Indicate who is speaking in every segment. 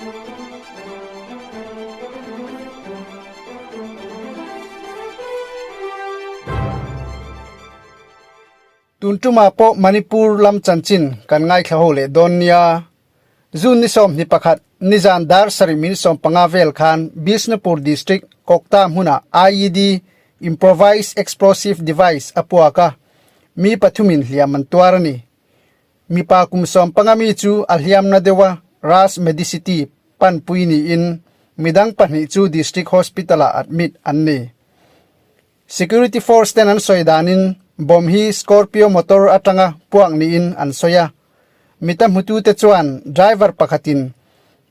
Speaker 1: Tun tumah pawh Manipur lam chanchin kan ngaithla ho leh dawn nia. June ni 21, nizan dar sarih min 15 vel khan Bishnupur District Kokta hmunah IED, Improvised Explosive Device, a puak a, mi pathumin hliam an tuar a ni. Mipa kum 15 mi chu a hliamna deuha Ras Medicity panpui niin midang pahnih chu District Hospital-ah admit an ni. Security force ten an sawi danin bomb hi Scorpio motor atanga puak niin an sawi a. Mita hmutute chuan driver pakhatin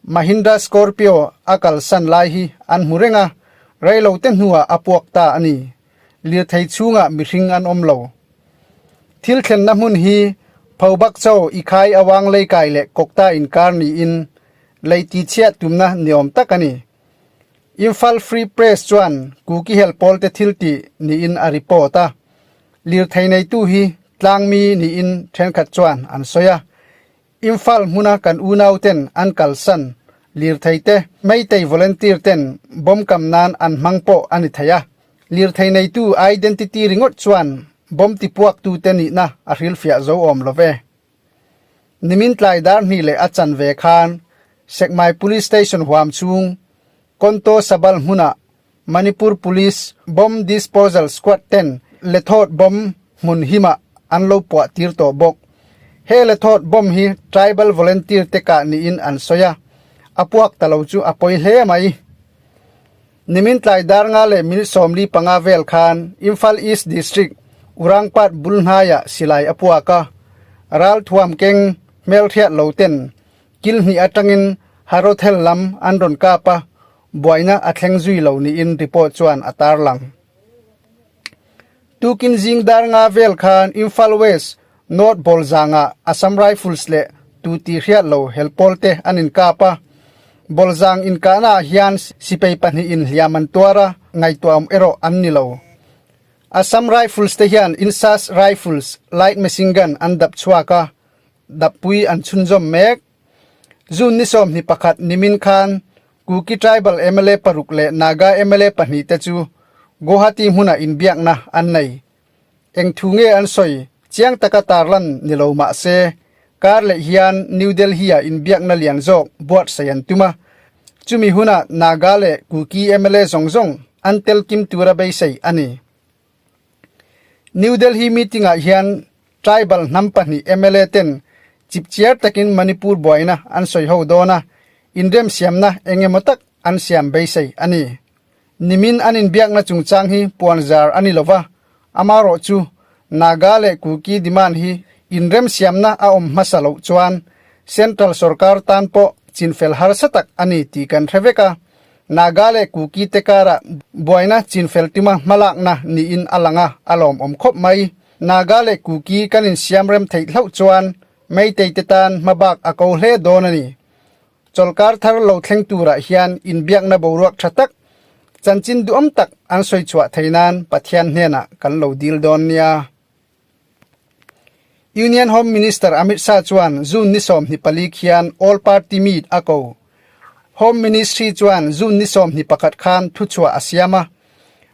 Speaker 1: Mahindra Scorpio a kalsan lai hi an hmu reng a, reilote hnuah a puak ta a ni. Lirthei chhungah mihring an awm lo. Thil thlenna hmun hi Phobakcho, Ikhai Awang Leikai leh Kokta inkar niin lei tichhiah tumna niawm tak a ni. Imphal Free Press chuan Kuki hel pawlte thil tih niin a report a, lirthei neitu hi tlangmi niin thenkhat chuan an sawi a. Imphal hmuna kan unauten an kalsan lirthei te Meitei volunteer ten bomb kam nan an hmang pawh a ni thei a. Lirthei neitu identity ringawt chuan bomb tipuaktute nihna a hrilhfiah zo awm lo ve. Nimin tlai dar hnih leh a chanve khan Sekmai Police Station huam chhung Konto Sabal hmunah Manipur Police Bomb Disposal Squad ten lethawt bomb hmun himah an lo puah tir tawh bawk. He lethawt bomb hi Tribal Volunteer te kah niin an sawi a, a puak ta lo chu a pawi hle mai. Nimin tlai dar nga leh minute 45 vel khan Imphal East District Urangpat bul hnaiah silai a puak a, ral thuam keng hmelhriat lo ten kil hnih atangin Harothel lam an rawn kap a, buaina a thleng zui lo niin report chuan a tarlang. Tukin zing dar nga vel khan Imphal West North Bawlzangah Assam Rifles leh tuti hriat lo helpawl te an inkap a. Bawlzang inkahnaah hian sipei pahnihin hliam an tuar a, ngaihtuahawm erawh an ni lo. Assam Rifles te hian Insas Rifles light machine gun an dap chhuak a, dappui an chhunzawm mek. June ni 21 nimin khan Kuki Tribal mla paruk leh Naga mla pahnih te chu Guwahati hmunah inbiakna an nei. Eng thu nge an sawi chiang taka tarlan ni lo mah se, kar leh hian New Delhi-ah inbiakna lian zawk buatsaih an tum a, chumi hunah Naga leh Kuki mla zawng zawng an tel kim tura beisei a ni. New Delhi meeting-ah hian tribal hnam pahnih mla ten chipchiar takin Manipur buaina an sawi ho dawn a, inremsiamna eng emaw tak an siam beisei a ni. Nimin an inbiakna chungchang hi puanzar a ni lova, amarawh chu Naga leh Kuki demand hi inremsiamna a awm hmasa loh chuan Central sorkar tan pawh chinfel harsa tak a ni tih kan hre vek a, Naga leh Kuki te karah buaina chinfel tuma hmalakna niin a lang a, a lawmawm khawp mai. Naga leh Kuki kan insiamrem theih hlauh chuan Meitei te tan hmabak a ko hle dawn a ni. Chawlhkar thar lo thleng turah hian inbiakna boruak tha tak, chanchin duhawm tak an sawi chhuah thei nan Pathian hnenah kan lo dil dawn nia. Union Home Minister Amit Shah chuan June ni 24 khian All Party Meet a ko. Home Ministry chuan June ni 21 khan thuchhuah a siam a.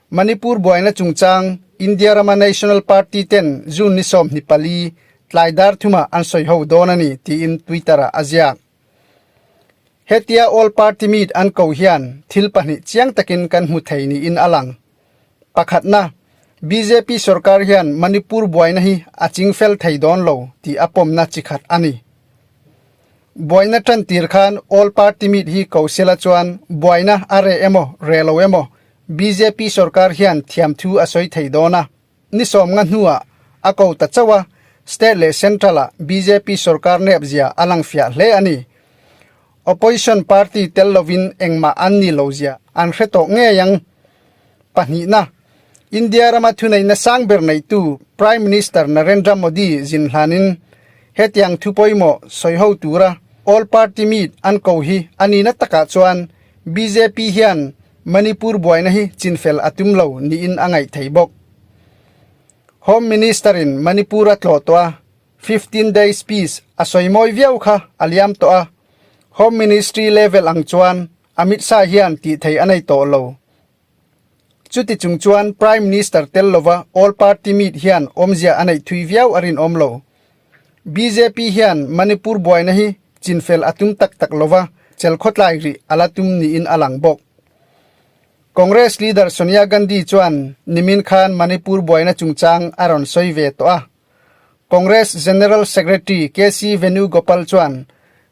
Speaker 1: Manipur buaina chungchang India rama National Party ten June ni 24 tlai dar thumah an sawi ho dawn a ni tiin Twitter-ah a ziak. Hetia All Party Meet an ko hian thil pahnih chiang takin kan hmu thei niin a lang. Pakhatna, bjp sorkar hian Manipur buaina hi a chingfel thei dawn lo tih a pawmna chi khat a ni. Buaina tan tir khan All Party Meet hi ko sela chuan buaina a reh emaw reh lo emaw bjp sorkar hian thiamthu a sawi thei dawn a. Ni 50 hnuah a ko ta chauh a, state leh central-ah bjp sorkar nep zia a lang fiah hle a ni. Opposition party tel lovin engmah an ni lo zia an hre tawh ngei ang. Pahnihna, India rama thuneihna sang ber neihtu Prime Minister Narendra Modi zin hlanin hetiang thu pawimawh sawi ho tura All Party Meet an ko hi a nihna takah chuan bjp hian Manipur buaina hi chinfel a tum lo niin a ngaih thei bawk. Home Minister-in Manipur a tlawh tawh a, 15 days peace a sawi mawi viau kha a liam tawh a. Home Ministry level ang chuan Amit Shah hian tih theih a nei tawh lo. Chuti chung chuan Prime Minister tel lova All Party Meet hian awmzia a neih thui viau a rinawm lo. Bjp hian Manipur buaina hi chinfel a tum tak tak lova chel khawtlai rih a la tum niin a lang bawk. Congress leader Sonia Gandhi chuan nimin khan Manipur buaina chungchang a rawn sawi ve tawh a. Congress General Secretary KC Venugopal chuan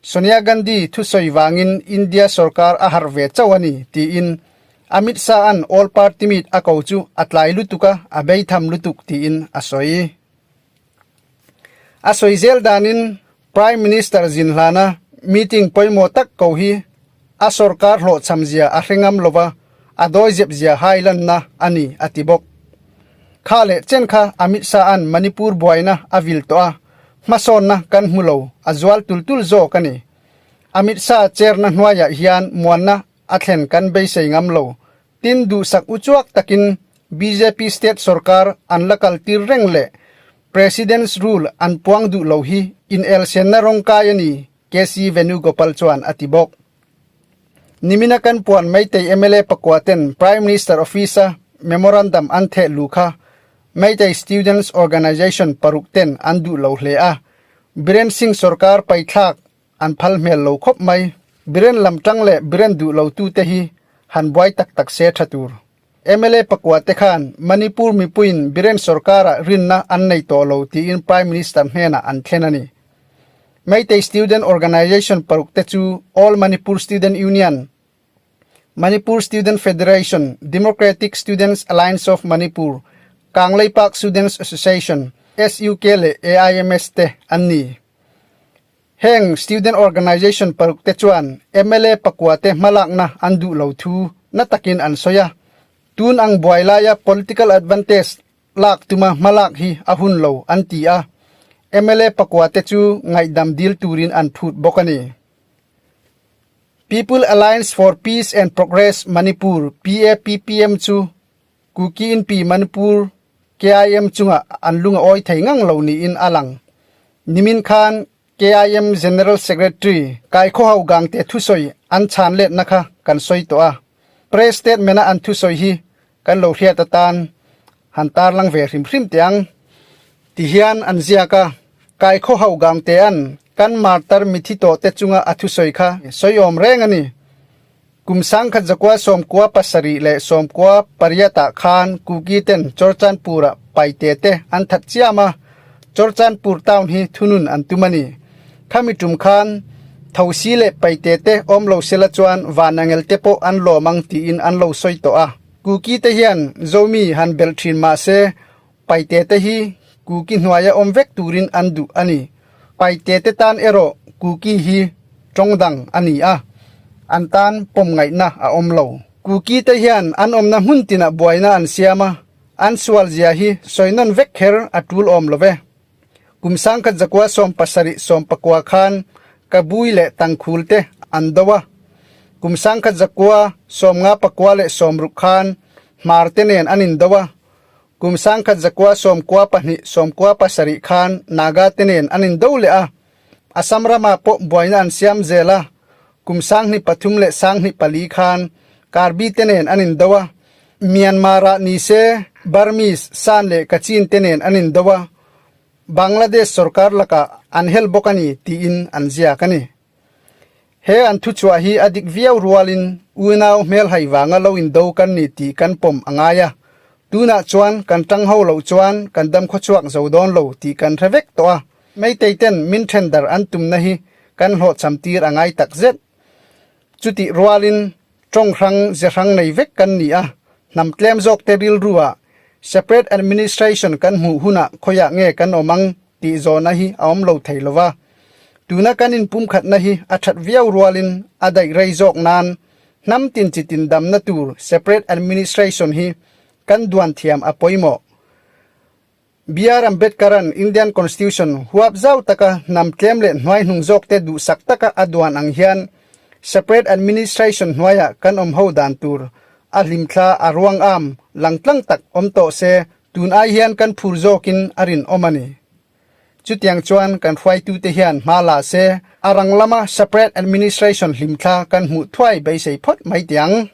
Speaker 1: Sonia Gandhi thusawi vangin India sorkar a harh ve chauh a ni tiin Amit Shah-a'n All Party Meet a ko chu a tlai lutuk a, a beitham lutuk tiin a sawi. A sawi zel danin Prime Minister zin hlana meeting pawimawh tak ko hi a sorkar hlawhchham zia a hre ngam lova, a dawizep zia hai lanna a ni a ti bawk. Kha leh chen kha Amit Shah-a'n Manipur buaina a vil tawh a, hmasawnna kan hmu lo, a zual tul tul zawk a ni. Amit Shah chair-na hnuaiah hian muanna a thlen kan beisei ngam lo. Tin duhsak uchuak takin bjp state sorkar an la kaltir reng leh President's Rule an puang duh lo hi inelsenna rawngkai a ni, KC Venugopal chuan a ti bawk. Nimina kan puan Meitei mla pakua ten Prime Minister Office-a memorandum an theh lu kha Meitei Students Organisation paruk ten an duh lo hle a, Biren Singh sorkar paithlak an phal hmel lo khawp mai. Biren lam tang leh Biren duh lo tute hi han buai tak tak se tha tur. Mla pakua te khan Manipur mipuiin Biren sorkara rinna an nei tawh lo tiin Prime Minister hnenah an thlen a ni. Meitei Student Organisation paruk te chu All Manipur Student Union, Manipur Student Federation, Democratic Students Alliance of Manipur, Kangleipak Students Association, SUK leh AIMS te an ni. Heng Student Organisation paruk te chuan mla pakua te hmalakna an duh lo thu na takin an sawi a. Tun ang buai laia political advantage lak tuma hmalak hi a hun lo an ti a, mla pakua te chu ngaihdam dil turin an phut bawk a ni. People Alliance for Peace and Progress Manipur, PAPPM, chu Kuki Inpi Manipur, KIM, chungah an lung a awi thei ngang lo niin a lang. Nimin khan KIM General Secretary Kaikhawho Gangte thusawi an chhan letna kha kan sawi tawh a. Press statement-a an thusawi hi kan lo hriat atan han tarlang ve hrim hrim teh ang. Tihian an ziak a, Kaikhawho Gangtea'n kan martar mithi tawhte chunga a thusawi kha sawiawm reng a ni. Kum sangkhat zakua 97 leh 98 ah khan Kuki ten Chorchanpur ah paite te an that chiam a, Chorchanpur town hi thunun an tum a ni. Khami tum khan Thosi leh paite te awm lo sela chuan Vanangel te pawh an lawm ang tiin an lo sawi tawh a. Kuki te hian Zomi han belh thin mah se paite te hi Kuki hnuaia awm vek turin an duh a ni. Paite te tan erawh Kuki hi tawng dang a ni a, an tan pawm ngaihna a awm lo. Kuki te hian an awmna hmun tinah buaina an siam a, an sual zia hi sawi nawn vek kher a tul awm lo ve. Kum 1970 1970 khan Kabui leh Tangkhul te an do a, kum 1959 leh 60 khan Hmar te nen an indo a, Kum 1992 97 khan Naga te nen an indo leh a, Assam ramah pawh buaina an siam zel a, kum 2003 leh 2004 khan Karbi te nen an indo a, Myanmar-ah ni se Burmese, Shan leh Kachin te nen an indo a, Bangladesh sorkar lakah an hel bawk a ni tiin an ziak a ni. He an thuchhuah hi a dik viau rualin unau hmelhai vanga lo indo kan ni tih kan pawm a ngai a, tunah chuan kan tang ho loh chuan kan dam khawchhuak zo dawn lo tih kan hre vek tawh a, Meitei ten min then dar an tumna hi kan hlawhchham tir a ngai tak zet. Chutih rualin tawng hrang ze hrang nei vek kan ni a, hnam tlem zawk te rilru ah separate administration kan hmuh hunah khawiah nge kan awm ang tih zawhna hi a awm lo thei lova. Tuna kan inpumkhatna hi a that viau rualin a daih rei zawk nan hnam tin chi tin damna tur separate administration hi kan duan thiam a pawimawh. BR Ambedkar-a'n Indian Constitution huap zau taka hnam tlem leh hnuaihnung zawkte duhsak taka a duan ang hian separate administration hnuaiah kan awm ho dan tur a hlimthla a ruang am langtlang tak awm tawh se tun ai hian kan phur zawkin a rinawm a ni. Chutiang chuan kan hruaitute hian hma la se, a rang lama separate administration hlimthla kan hmuh thuai beisei phawt mai tiang.